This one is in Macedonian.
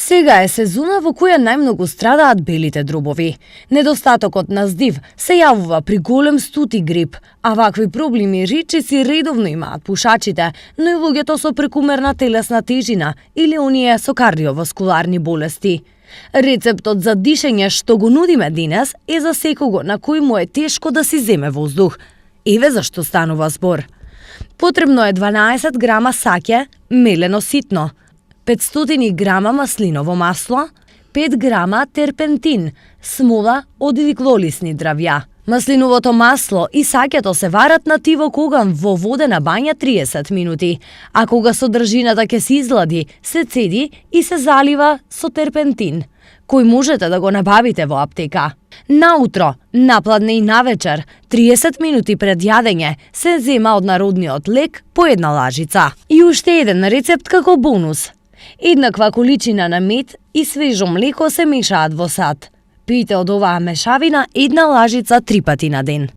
Сега е сезона во која најмногу страдаат белите дробови. Недостатокот на здив се јавува при голем студ и грип, а вакви проблеми речиси редовно имаат пушачите, но и луѓето со прекумерна телесна тежина или оние со кардиоваскуларни болести. Рецептот за дишење што го нудиме денес е за секого на кој му е тешко да си земе воздух. Еве зашто станува збор. Потребно е 12 грама саќе, мелено ситно, 500 грама маслиново масло, 5 грама терпентин, смола од иглолисни дрвја. Маслиновото масло и саќето се варат на тивок оган во водена бања 30 минути, а кога содржината ќе се излади, се цеди и се залива со терпентин, кој можете да го набавите во аптека. Наутро, напладне и навечер, 30 минути пред јадење, се зема од народниот лек по една лажица. И уште еден рецепт како бонус. Еднаква количина на мед и свежо млеко се мешаат во сад. Пијте од оваа мешавина една лажица 3 пати на ден.